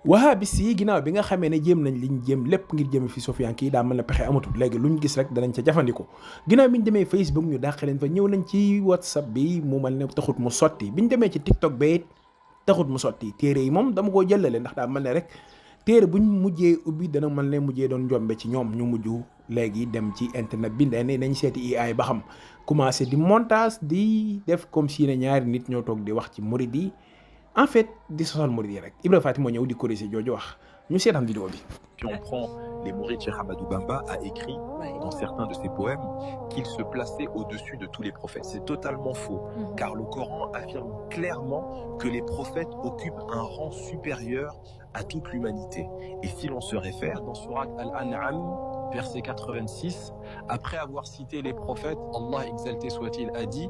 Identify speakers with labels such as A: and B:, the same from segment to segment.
A: wahabis yi ginnaaw bi nga xamee ne jéem nañ liñ jéem lépp ngir jëme fi sofiyanke yi daa mën na pexe amatul léegi luñ gis rek danañ ca jafandiko ginnaaw bi ñu demee Facebook ñu dàq leen fa ñëw nañ ci WhatsApp bi mu mel ne taxut mu sotti bi ñu demee ci TikTok ba it taxut mu sotti téere yi moom dama koo jëlale ndax daa mel ne rek téere buñ mujjee ubbi dana mel ne mujjee doon njombe ci ñoom ñu mujj léegi dem ci internet bi ne nañ seeti AI ba xam commencé di montage di def comme si ne ñaari nit ñoo toog di wax ci murid yi en fait di sosal murid yi rek Ibra Faty moo ñëw di corriger jooju wax ñu seetaan vidéo bi.
B: Si on prend les mourides, Cheikh Ahmadou Bamba a écrit dans certains de ses poèmes qu'il se plaçait au-dessus de tous les prophètes. C'est totalement faux, car le Coran affirme clairement que les prophètes occupent un rang supérieur à toute l'humanité. Et si l'on se réfère dans Surat Al-An'am, verset 86, après avoir cité les prophètes, Allah exalté soit-il a dit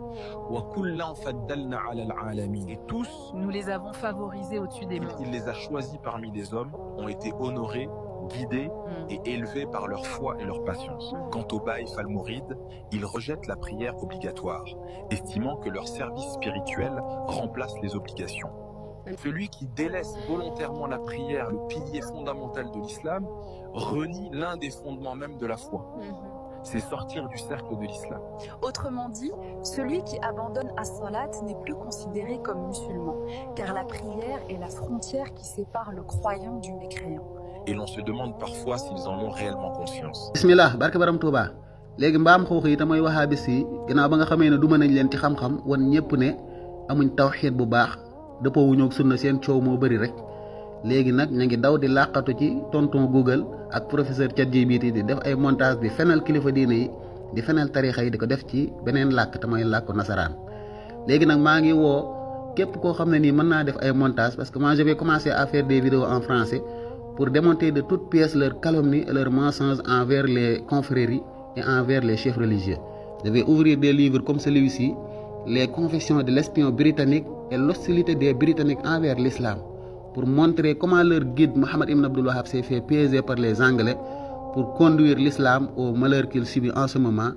B: wa kullan faddalna ala al-alamin. Et tous,
C: nous les avons favorisés au-dessus des mondes.
B: Il les a choisis parmi les hommes, ont été honorés, guidés et élevés par leur foi et leur patience. Quant aux Baïf al-Mourides, ils rejettent la prière obligatoire, estimant que leur service spirituel remplace les obligations. Celui qui délaisse volontairement la prière, le pilier fondamental de l'islam, renie l'un des fondements même de la foi. C'est sortir du cercle de l'islam.
C: Autrement dit, celui qui abandonne as-salat n'est plus considéré comme musulman, car la prière est la frontière qui sépare le croyant du mécréant.
B: Et l'on se demande parfois s'ils en ont réellement conscience.
D: Bismillah, barke baram Touba. Léegi mbaam xoox yi te mooy wahabis yi ginnaaw ba nga xamee ne duma nañ leen ci xam-xam wan ñëpp ne amuñ tawxiid bu baax dëppoo wuñu ak sunna seen coow moo bëri rek léegi nag ñu ngi daw di làqatu ci tonton Google ak professeur ChatGPT di def ay montage di fenal kilifa diine yi di fenal tarixa yi di ko def ci beneen làkk te mooy làkku nasaraan léegi nag maa ngi woo képp koo xam ne nii mën naa def ay montage parce que moi je vais commencer à faire des vidéos en français pour démonter de toutes pièces leurs calomnies et leurs mensonges envers les confréries et envers les chefs religieux. Je vais ouvrir des livres comme celui-ci, Les confessions de l'espion britannique et l'hostilité des Britanniques envers l'islam, pour montrer comment leur guide Mohammed Ibn Abdul Wahhab s'est fait piéger par les Anglais pour conduire l'islam au malheur qu'il subit en ce moment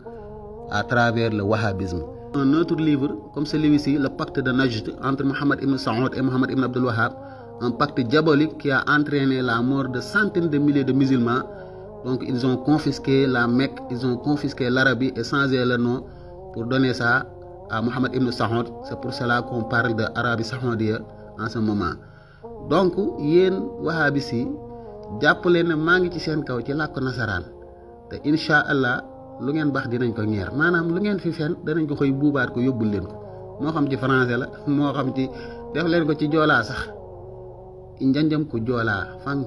D: à travers le wahhabisme. Un autre livre, comme celui-ci, Le pacte de Najd entre Mohammed Ibn Saoud et Mohammed Ibn Abdul Wahhab, un pacte diabolique qui a entraîné la mort de centaines de milliers de musulmans. Donc ils ont confisqué la Mecque, ils ont confisqué l'Arabie et changé le nom pour donner ça à Mohammed Ibn Saoud. C'est pour cela qu'on parle de Arabie Saoudiya en ce moment. Donc yéen wahabis yi jàpp leen ne maa ngi ci seen kaw ci làkku nasaraan te incha allah lu ngeen baax dinañ ko ñeer maanaam lu ngeen fi fen danañ ko koy buubaat ko yóbbul leen ko moo xam ci français la moo xam ci def leen ko ci joolaa sax njanjam ko joolaa fang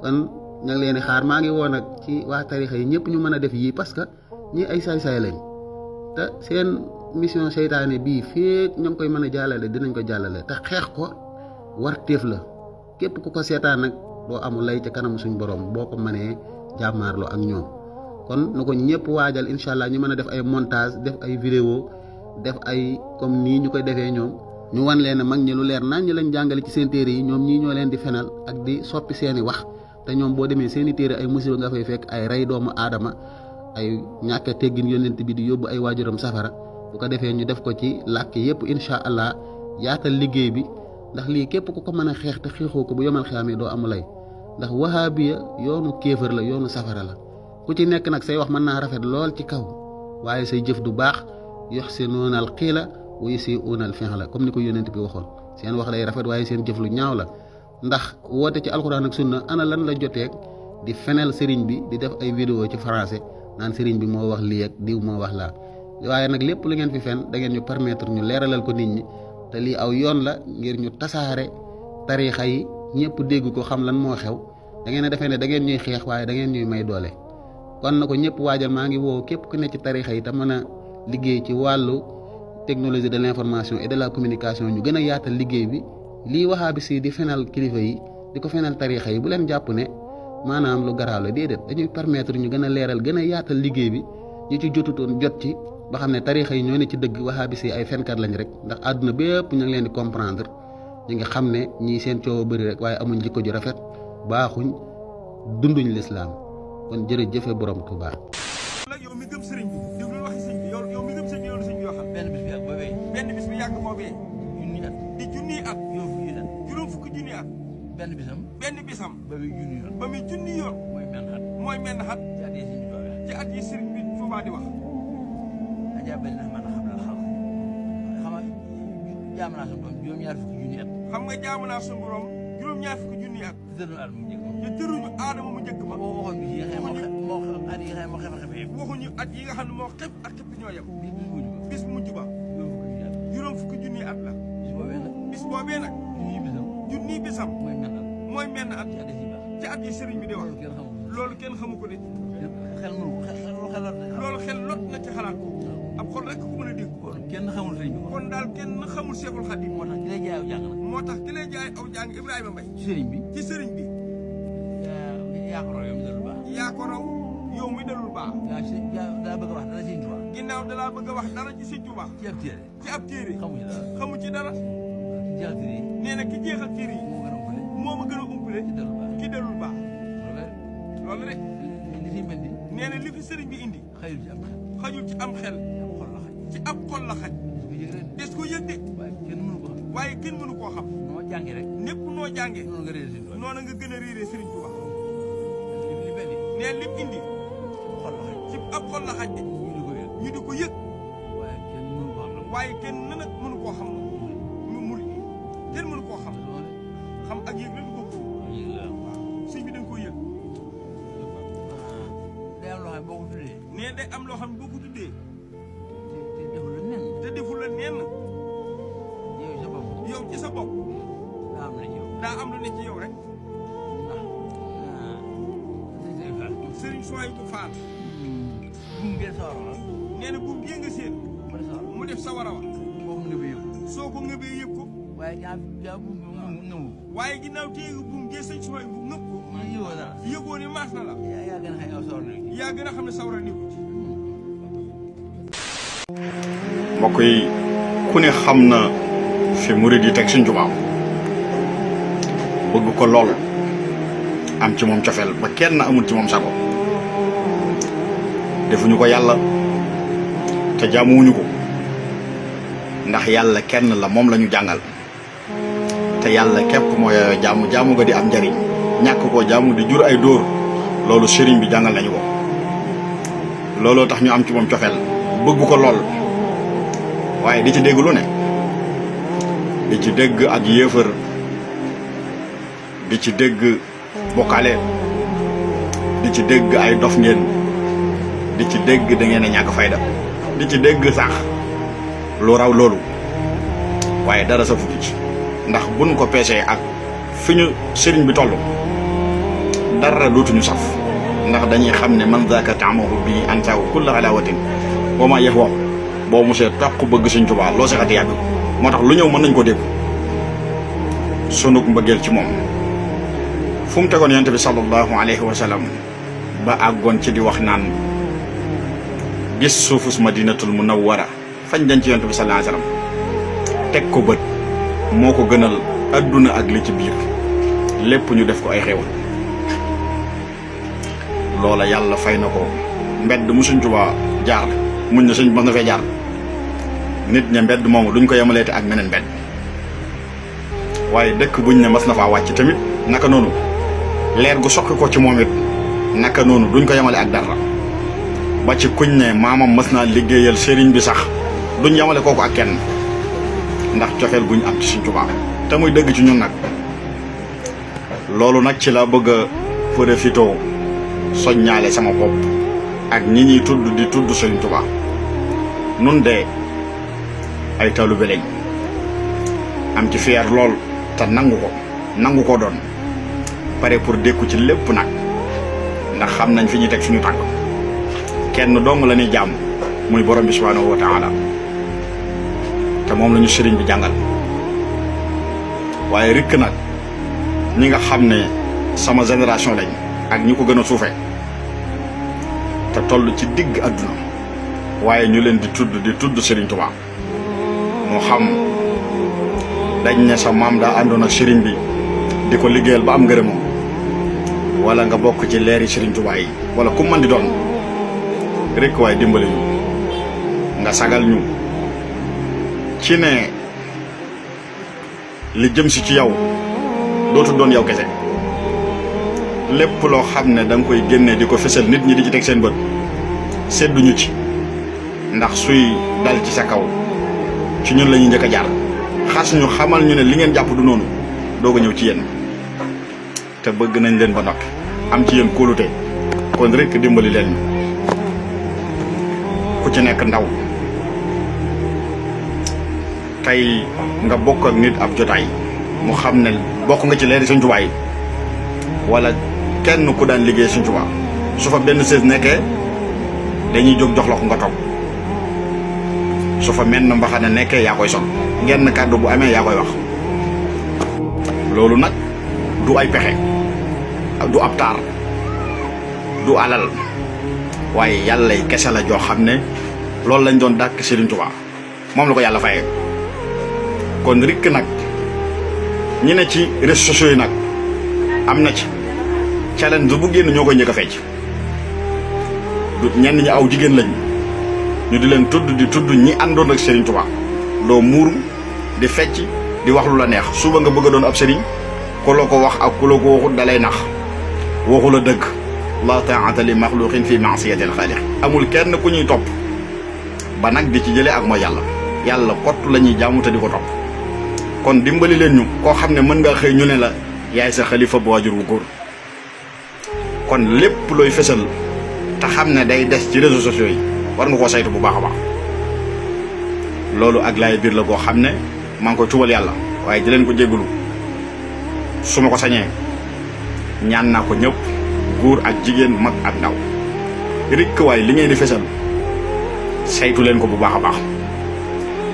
D: kon ña ngi leen di xaar maa ngi woon nag ci waa tarixa yi ñëpp ñu mën a def yii parce que ñii ay saay-saay lañ te seen mission seytaane bii fii ñoo ngi koy mën a jàllale dinañ ko jàllale te xeex ko war téef la képp ku ko seetaan nag doo amul lay ca kanam suñ borom boo ko mënee jàmmaarloo ak ñoom kon na ko ñëpp waajal incha allah ñu mën a def ay montage def ay vidéo def ay comme nii ñu koy defee ñoom ñu wan leen ne mag ñi lu leer nañ ñu leen jàngale ci seen téere yi ñoom ñii ñoo leen di fenal ak di soppi seeni wax te ñoom boo demee seeni téere ay musiba nga fay fekk ay rey doomu aadama ay ñàkk a teggin yonent bi di yóbbu ay waajuram safara bu ko defee ñu def ko ci làkk yëpp incha allah yaatal liggéey bi ndax lii képp ku ko mën a xeex te xeexoo ko bu yomal xiyaamee doo amulay ndax wahabiya yoonu kéefër la yoonu safara la ku ci nekk nag say wax mën naa rafet lool ci kaw waaye say jëf du baax yuhsinuuna al qiila wa yusii'uuna al fi'la comme ni ko yonent bi waxoon seen wax day rafet waaye seen jëf lu ñaaw la ndax woote ci alxuraan ak sunna ana lan la joteeg di fenel sëriñ bi di def ay vidéo ci français naan sëriñ bi moo wax lii ak diw moo wax laa waaye nag lépp lu ngeen fi fen da ngeen ñu permettre ñu leeralal ko nit ñi te lii aw yoon la ngir ñu tasaare tariixa yi ñëpp dégg ko xam lan moo xew da ngeen a defee ne da ngeen ñuy xeex waaye da ngeen ñuy may doole kon na ko ñëpp waajal maa ngi woo képp ku ne ci tariixa yi te mën a liggéey ci wàllu technologie de l'information et de la communication ñu gën a yaatal liggéey bi lii wahabi si di fenal kilifa yi di ko fenal tariixa yi bu leen jàpp ne maanaam lu garaaw la déedéet dañuy permettre ñu gën a leeral gën a yaatal liggéey bi ñu ci jotutoon jot ci ba xam ne tariixa yi ñoo ne ci dëgg wahabi si ay fenkat lañ rek ndax àdduna bépp ñu ngi leen di comprendre ñu ngi xam ne ñii seen coow bëri rek waaye amuñ jikko ju rafet baaxuñ dunduñ lislaam kon jërëjëfe borom Tuubaa.
E: yow mi gëm sëriñ bi déglu waxi sëriñ bi yow mi gëm sëriñ bi yow sëriñ bi yoo xam benn bis bi yàgg boobee di junniy at juróom fukki junniy at benn bisam
F: ba muy junni yoon
E: ba muy junni yoon mooy menn xat ci at yi sëriñ bi Tuubaa di wax
F: jaam naa suñu borom juróom-ñaar fukki junni at
E: xam nga jaamu naa suñu borom juróom-ñaar fukki junni at te tëruñu aadama mu njëkk ma
F: waxoon bi yi nga xam moo at yi nga xam moo xefe
E: waxuñu at yi nga xam ne moo xef ak xef ñoo yem bis mujj ba juróom fukki junni at la bis boobee nag junni bisam mooy menn at ci at yi sëriñ bi di wax loolu kenn xamu ko de loolu xel lot na ci xalaat ko ab xol rek ko mën a dégg
F: kenn xamul sëriñ bi
E: kon daal kenn xamul Seexul Xadiim
F: moo tax ki lay jaay aw jàng
E: moo tax ki lay jaay aw jàng
F: nag
E: Ibrahima Mbaye
F: ci sëriñ bi yaa ko raw yow mi dalul baax
E: yaa ko raw yow mi dalul baax
F: daa bëgg a wax dara sëriñ Tuubaa
E: ginnaaw dalaa bëgg a wax dara ci sëriñ Tuubaa ci ab téere xamu ci dara nee na ki jeexal téere yi moo ma gën a umpale ki dalul baax loolu rek nee na li fi sëriñ bi indi xajul ci am xel ci ab xol la xaj des ko yëg de waaye kenn mënu koo xam népp noo jàngee noonu nga gën a réeree sëriñ Tuubaa nee lim indi ci ab xol la xaj de ñu di ko yëg waaye kenn nag mënu koo xam mu murid yi kenn mënu koo xam ak yëg la du bokk sëñ bi dañ koy yëg nee day am loo xam ne boo ko tuddee te deful la nenn yow ci sa bopp daa am lu ne ci yow rek sëriñ Souhaïbou Fall nee na buum bii nga seen mu def sa war a wax soo ko ngëbee yëg ko waaye ginnaaw téye nga buum gee sëñ Souhaïbou ngëb ko yëgoo ne maas na la yaa gën a xam ne sawara nekku ci
G: mbokk yi ku ne xam na fi murid yi teg Sëñ Tuubaa bëgg ko lool am ci moom cofeel ba kenn amul ci moom sago defuñu ko yàlla te jaamuwuñu ko ndax yàlla kenn la moom la ñu jàngal te yàlla képp mooy jaamu nga di am njariñ ñàkk ko jaamu di jur ay dóor loolu sëriñ bi jàngal nañu ko looloo tax ñu am ci moom cofeel bëgg ko lool waaye di ci dégg lu ne di ci dégg ak yéefar di ci dégg bokkaale di ci dégg ay dof ngeen di ci dégg da ngeen a ñàkk fayda di ci dégg sax lu raw loolu waaye dara sa futu ci ndax buñ ko peesee ak fi ñu sëriñ bi toll dara dootuñu saf ndax dañuy xam ne man zaaka taamahu bi antaw kulla xalaawatin wa ma yex wow boo mosee toq bëgg Sëñ Tuubaa loo saxati yàgg moo tax lu ñëw mën nañ ko dégg sunug mbëggeel ci moom fu mu tegoon yonent bi sallallahu alayhi wa sallam ba àggoon ci di wax naan gis suufus madinatul munawwara fañ dañ ci yonent bi sallallahu alayhi wa sallam teg ko bët moo ko gënal adduna ak li ci biir lépp ñu def ko ay xéewal loola yàlla fay na ko mbedd mu Sëñ Tuubaa jaar muñ na sëñ mën na fee jaar nit ña mbedd moomu duñ ko yemaleete ak meneen mbedd waaye dëkk buñ ne mas na faa wàcc tamit naka noonu leer gu soqi ko ci moom it naka noonu duñ ko yemale ak dara ba ci kuñ ne maamam mas naa liggéeyal sëriñ bi sax duñ yemale kooku ak kenn ndax cofeel guñ am ci Sëñ Tuubaa te muy dëgg ci ñun nag loolu nag ci la bëgg a profitoo soññaale sama bopp ak ñi ñuy tudd di tudd Sëriñ Tuubaa nun de ay taalibe lañ am ci fier lool te nangu ko doon pare pour dékku ci lépp nag ndax xam nañ fi ñuy teg suñu tànk kenn dong la ñuy jaam muy borom bi subhaanahu wa taala te moom la ñu sëriñ bi jàngal waaye rikk nag ñi nga xam ne sama génération lañ ak ñi ko gën a suufee te toll ci digg àdduna waaye ñu leen di tudd Sëriñ Tuubaa moo xam dañ ne sa maam daa àndoon ak sëriñ bi di ko liggéeyal ba am ngërëmam wala nga bokk ci leeri Sëriñ Tuubaa yi wala ku mën di doon rek waaye dimbali ñu nga sagal ñu ci ne li jëm si ci yow dootul doon yow kese lépp loo xam ne da nga koy génne di ko fësal nit ñi di ci teg seen bët sedduñu ci ndax suy dal ci sa kaw ci ñun la ñuy njëkk a jaar xas ñu xamal ñu ne li ngeen jàpp du noonu doog a ñëw ci yéen te bëgg nañ leen ba noppi am ci yéen kóolute kon rek dimbali leen ku ci nekk ndaw tey nga bokk ak nit ab jotaay mu xam ne bokk nga ci leeri Sëñ Tuubaa yi wala kenn ku daan liggéey Sëñ Tuubaa su fa benn sées nekkee dañuy jóg jox la ko nga toog su fa menn mbaxana nekkee yaa koy sol genn kàddu bu amee yaa koy wax loolu nag du ay pexe du ab taar du alal waaye yàlla yi kese la joo xam ne loolu lañ doon dàkk Sëriñ Tuubaa moom la ko yàlla fayee kon rikk nag ñi ne ci réseaux sociaux yi nag am na ci challenge bu génn ñoo koy njëkk a fecc du ñenn ñi aw jigéen lañ ñu di leen tudd di tudd ñi àndoon ak Serigne Touba doo muuru di fecc di wax lu la neex suba nga bëgg a doon ab Serigne ku la ko wax ak ku la ko waxut dalay nax waxu la dëgg la ta'ata li maxluqin fi ma'siyati al-xaaliq amul kenn ku ñuy topp ba nag di ci jëlee ak mooy yàlla kott la ñuy jaamu te di ko topp kon dimbali leen ñu koo xam ne mën nga xëy ñu ne la yaay sa xalifa bu waajur wu góor kon lépp looy fesal te xam ne day des ci réseaux sociaux yi war nga koo saytu bu baax a baax loolu ak laay biir la koo xam ne maa ngi koy tubal yàlla waaye di leen ko jégalu su ma ko sañee ñaan naa ko ñëpp góor ak jigéen mag ak ndaw rikk waaye li ngeen di fesal saytu leen ko bu baax a baax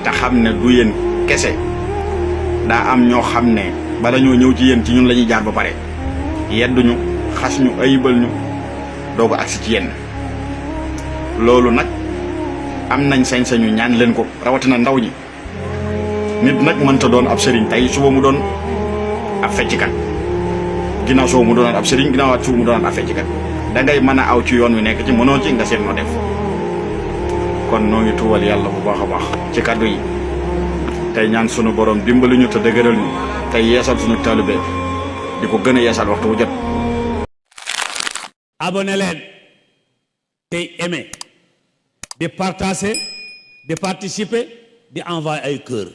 G: te xam ne du yéen kese daa am ñoo xam ne bala ñoo ñëw ci yéen ci ñun la ñuy jaar ba pare yedduñu xas ñu ayibal ñu doog a agsi ci yéen loolu nag am nañ sañ-sañu ñaan leen ko rawatina ndaw ñi nit nag mënta doon ab sëriñ tey suba mu doon ab fecckat ginnaaw suba mu doonaat ab sëriñ ginnaawaat suba mu doonaat ab fecckat da ngay mën a aw ci yoon wi nekk ci mënoo ci nga seet noo def kon noo ngi tuubal yàlla bu baax a baax ci kàddu yi tey ñaan sunu borom dimbali ñu te dëgëral ñu tey yeesal sunu taalibe di ko gën a yeesal waxtu bu jot.
H: abonné leen tey aimé di partager di participer di envoyer ay cœur